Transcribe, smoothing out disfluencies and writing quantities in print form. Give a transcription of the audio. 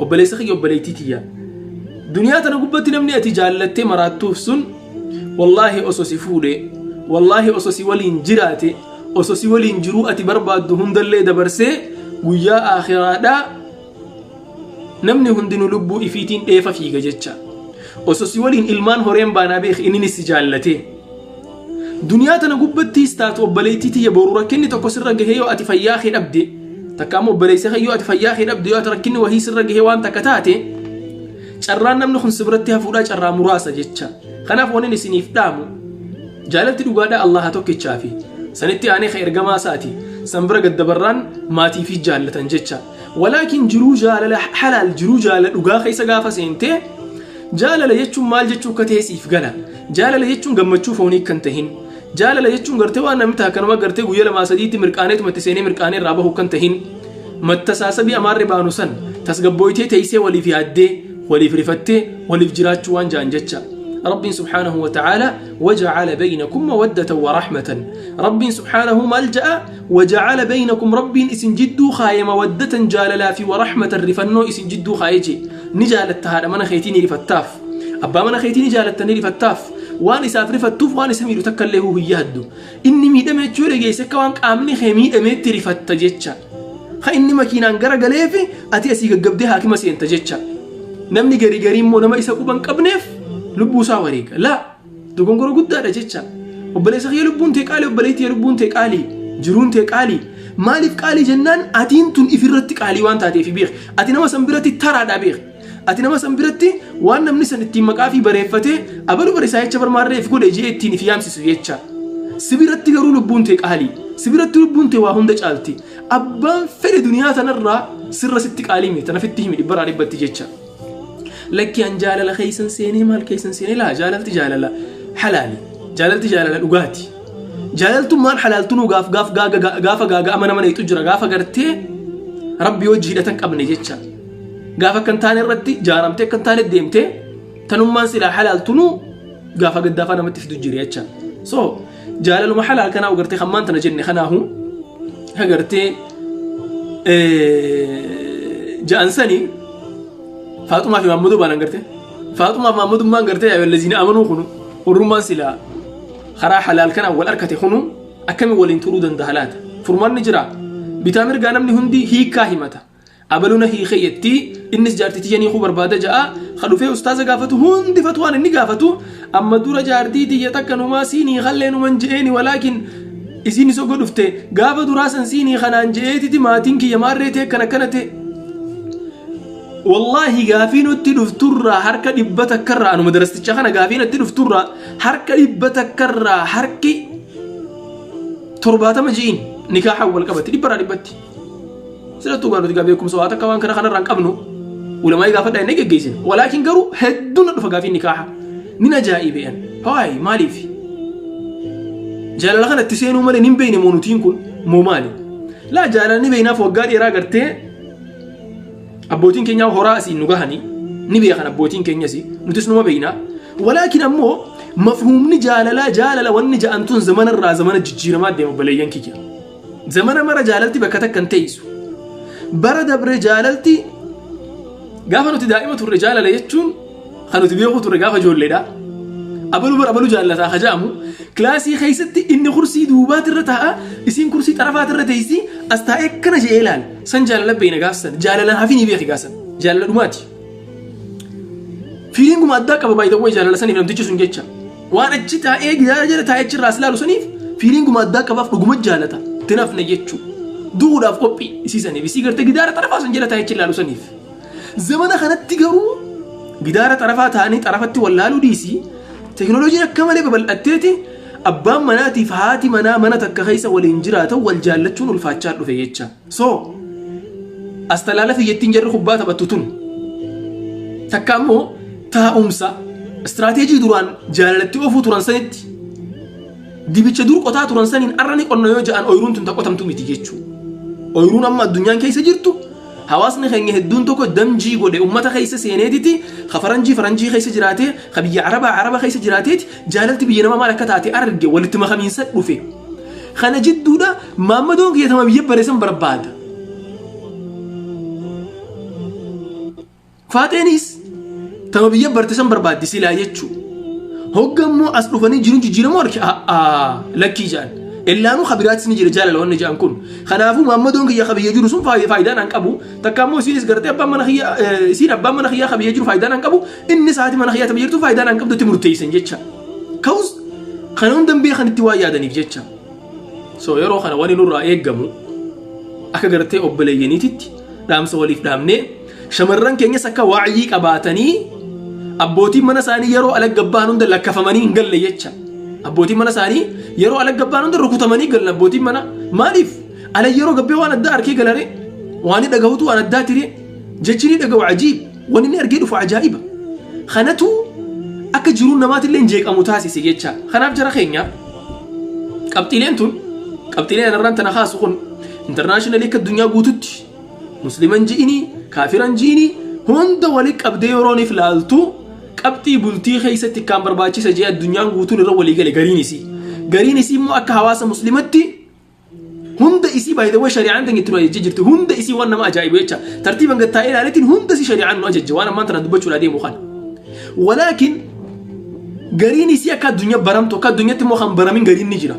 Obboleessa kiyya, obboleettii tiyya, duniyaa tana gubbatti namni ati jaallattee maraattuuf sun, wallaahi osoo si fuudhe, wallaahi osoo si waliin jiraate, osoo si waliin jiruu ati barbaaddu hundallee dabarsee, guyyaa aakhiraadhaa namni hundinuu lubbuu ifiitiin dheefa fiiga jecha. Osoo si waliin ilmaan horeen baanaa beeki, inni si jaallatee. Duniyaa tana gubbattiis taatu, obboleettii tiyya, boru rakkinni tokko sirra gahee yoo ati fayyaa kee dhabde, takka ammoo obboleessa kee yoo ati fayyaa kee dhabde, yoo ati rakkinni wahii sirra gahee waan takka taate, carraan namni kun si biratti hafuudhaa carraa muraasa jecha. Kanaaf wanni isiniif dhaamu, jaalalti dhugaadhaa Allaha tokkichaa fi sanitti aanee ka ergamaa isaati, san bira gaddabarraan maatii fi jaallatan jecha. Walaakin jiruu jaalala halaal, jiruu jaalala dhugaa keessa gaafa seentee, jaalala jechuun maal jechuu akka ta'e siif gala. Jaalala jechuun gammachuu foonii kan tahin. Jaalala jechuun gartee waan namni ta'a kanuma gartee guyyaa lamaa sadiitti mirqaaneetuma itti seenee mirqaanee irraa bahu kan tahin. Mattasaasabii amaarri baanu san tasgabbooytee teessee waliif yaaddee, waliif rifattee, waliif jiraachuu waan ja'an jecha. Rabbiin subhaanahu wa ta'ala waja'ala baynakum mawaddatan wa rahmatan. Rabbiin subhaanahu maal ja'a? Waja'ala baynakum, Rabbiin isin jidduu kaaye, mawaddatan jaalalaa fi wa rahmatan rifannoo isin jidduu kaaye jee. Ni jaalatta haadha mana keetii, ni rifattaaf. Abbaa mana keetii ni jaalatta, ni rifattaaf. Waan isaaf rifattuuf waan isa miidhu takka illee hin yaaddu. Inni miidhame jechuu dhageesse akka waan qaamni kee miidhameetti rifatta jecha. Ka inni makiinaan gara galeefi ati asii gaggabdee haakima seenta jecha. Namni garii garii immoo nama isa quban qabneef lubbuu isaa wareega. Laa, dogongora guddaadha jecha. Obboleessa kiyya, lubbuun tee qaalii, obboleettii lubbuun tee qaalii, jiruun tee qaalii. Maaliif qaalii jennaan, atiin tun ifirratti qaalii waan taateef beek. Ati nama san biratti taraadhaa beek. Ati nama san biratti waan namni san ittiin maqaa fi bareeffatee abalu barisaa jecha barmaarree if godhe jee ittiin if yaamsisu jecha. Si biratti garuu lubbuun tee qaalii. Si biratti lubbuun tee waa hunda caalti. Abbaan fedhe duniyaa tanarraa sirra sitti qaalii miti. Tana fitti himi dhibbarraa dhibbatti jecha. Lakki, an jaalala keessan seenee maal keessan seenee, laa, jaalalti jaalala halaali. Jaalalti jaalala dhugaati. Jaalaltummaan halaaltunuu gaaf gaaf gaafa gaaga'ama nama neexu jira, gaafa gartee rabbi wajji hidhatan qabne jecha. Gaafa akkan taane irratti jaaramtee akkan taane deemtee, tanummaan silaa halaaltunuu gaafa gaddaafaa namatti fidu jira jecha. So jaalaluma halaal kanaa gartee hammaan tana jenne kanaahu agartee ja'an sanii Faaxumaa fi Maammaduu baanan gartee Faaxumaa fi Maammadummaan gartee yaa wallaziina amanuu kunu warrummaan silaa karaa halaal kanaan wal arkate kunu akkamiin waliin turuu danda'a laata? Furmaanni jira. Bitaa mirgaa namni hundi hiikkaa himata. Abaluna hiikee jettii, innis jaartii tiyya ni hiikuu barbaada ja'a. Ka dhufee ustaaza gaafatu hundi fatwaan inni gaafatu amma dura jaartii tiyya takka numaa siinii kallee numan je'eeni, walaakin isiin isa godhufte gaafa duraa san siinii kanaan je'eetiti maatiin kiyya maarree ta'e akkana akkana ta'e. Wallaahi, gaafii nutti dhufturraa harka 100rraa, anuma darasticha kana gaafii natti dhufturraa harka 100rraa harki 70 ji'iin nikaahaan wal qabatti dhibbarraa dhibbatti. Silattuu gaa nuti gaa beekumsa waa takka waan kana kanarraa hin qabnu, ulamaa'ii gaafadhaa inni geggeessine. Walaakin garuu hedduun na dhufa gaafiin nikaaha. Nin ajaa'ibe an. Hawaay, maaliif? Jaalala kana itti seenuu malee nin beekne moo nutiin kun moo maali? Laa, jaalala ni beeknaaf, waggaa dheeraa gartee abbootiin keenya horaa asiin nu gahanii ni beekan, abbootiin keenyas nutis numa beekna. Walaakin ammoo mafhuumni jaalalaa, jaalala wanni ja'an tun zamanarraa zamana jijjiiramaa deema, obboleeyyan kiyya. Zamana mara jaalalti bakka takka hin teessu. Bara dabre jaalalti, gaafa nuti daa'ima turre, jaalala jechuun kan nuti beekuu turre gaafa ijoolleedha. Abalu bara abalu jaallataa ka jedhamu kilaasii keessatti inni kursii duubaatirra taa'a, isiin kursii xarafaatirra teessi, as taa'ee akkana jedhee ilaala. San jaalala beekna gaafsan, jaalalaan hafii beeki gaafsan, jaalala dhumaati. Feelinguma addaa qaba baay'ee jaalala saniif namtichi sun jecha. Waan achi taa'ee gidaara jala taa'ee achirraa as ilaalu saniif feelinguma addaa qabaaf, dhuguma jaalata. Tinafne jechuu. Du'uudhaaf qophii isii saniif, isii gartee gidaara xarafaa sun jala taa'ee achi ilaalu saniif. Zamana kanatti garuu gidaara xarafaa ta'anii xarafatti wallaaluu dhiisii, teekinooloojiin akka malee babal'atteeti abbaan manaatiif haati manaa mana takka keessa waliin jiraatan wal jaallachuun ulfaachaa dhufe jecha. So astalaala fiyyattiin jarri kubbaa taphattu tun takka ammoo taa'umsa istiraateejii duraan jaalalatti oofuu turan sanitti, dibicha dur qotaa turan saniin arra ni qonna yoo ja'an, ooyiruun tun qotamtu miti jechuudha. Ooyiruun amma addunyaan keessa jirtu, hawaasni keenya hedduun tokko damjii godhe ummata keessa seeneetiti, ka faranjii faranjii keessa jiraatee, ka biyya arabaa araba keessa jiraateeti, jaalalti biyya nama maal akka taate arge, walitti makamiinsa dhufe. Kana jidduudha maammadoon kiyya tama biyya bareessan barbaada. Faaxeenis tama biyya barte san barbaaddi silaa jechuu. Hogga immoo as dhufanii jiruun jijjiiramoo arge a'aa lakkii jedhan. Ellaanuu kabiraatis ni jira jaalala wanni jedhan kun. Kanaafuu maammadoon kiyya kabiyya jiru sun faayidaan an qabu. Takka immoo isiinis gartee abbaan mana kiyya isiin abbaan mana kiyyaa kabiyya jiru faayidaan an qabu. Inni saati mana kiyyaa tabiyya jirtu faayidaan an qabdu itti murteessan jecha. Ka'us kana hundan beekan itti waan yaadaniif jecha. So yeroo kana wani nurraa eeggamu akka gartee obboleeyyaniititti dhaamsa waliif dhaamnee, shamarran keenyas akka waa'yii qabaatanii abbootiin mana isaanii yeroo ala gabbaan hunda lakkafamanii hin galle jecha. Abbootiin mana isaanii yeroo ala gabbaan hunda rukutamanii galan abbootiin mana. Maaliif? Ala yeroo gabbee waan addaa arkee galare, waan inni dhagahutu waan addaa tire, jechi inni dhagahu ajiib, waan inni argee dhufu ajaa'iba. Kanatu akka jiruun namaatillee hin jeeqamu taasise jecha. Kanaaf jara keenya, qabxiileen tun, qabxiileen anarraan tana kaasu kun, internationally akka addunyaa guututti musliman ji'inii kaafiran ji'inii hunda wali qabdee yerooniif laaltu, qabxii bultii keessatti kan barbaachisa jee addunyaan guutuun irra walii gale gariin isii. Gariin isii immoo akka hawaasa muslimatti hunda isii, by the way, shari'aan tan itti nu ajajjee jirti. Hunda isii waan nama ajaa'ibu jecha tartiiban gattaa'ee ilaaleetiin hunda isii shari'aan nu ajajje waan ammaan tana dubbachuudha deemu kana. Walaakin gariin isii akka addunyaa baramtu, akka addunyaatti immoo kan baramin gariin ni jira.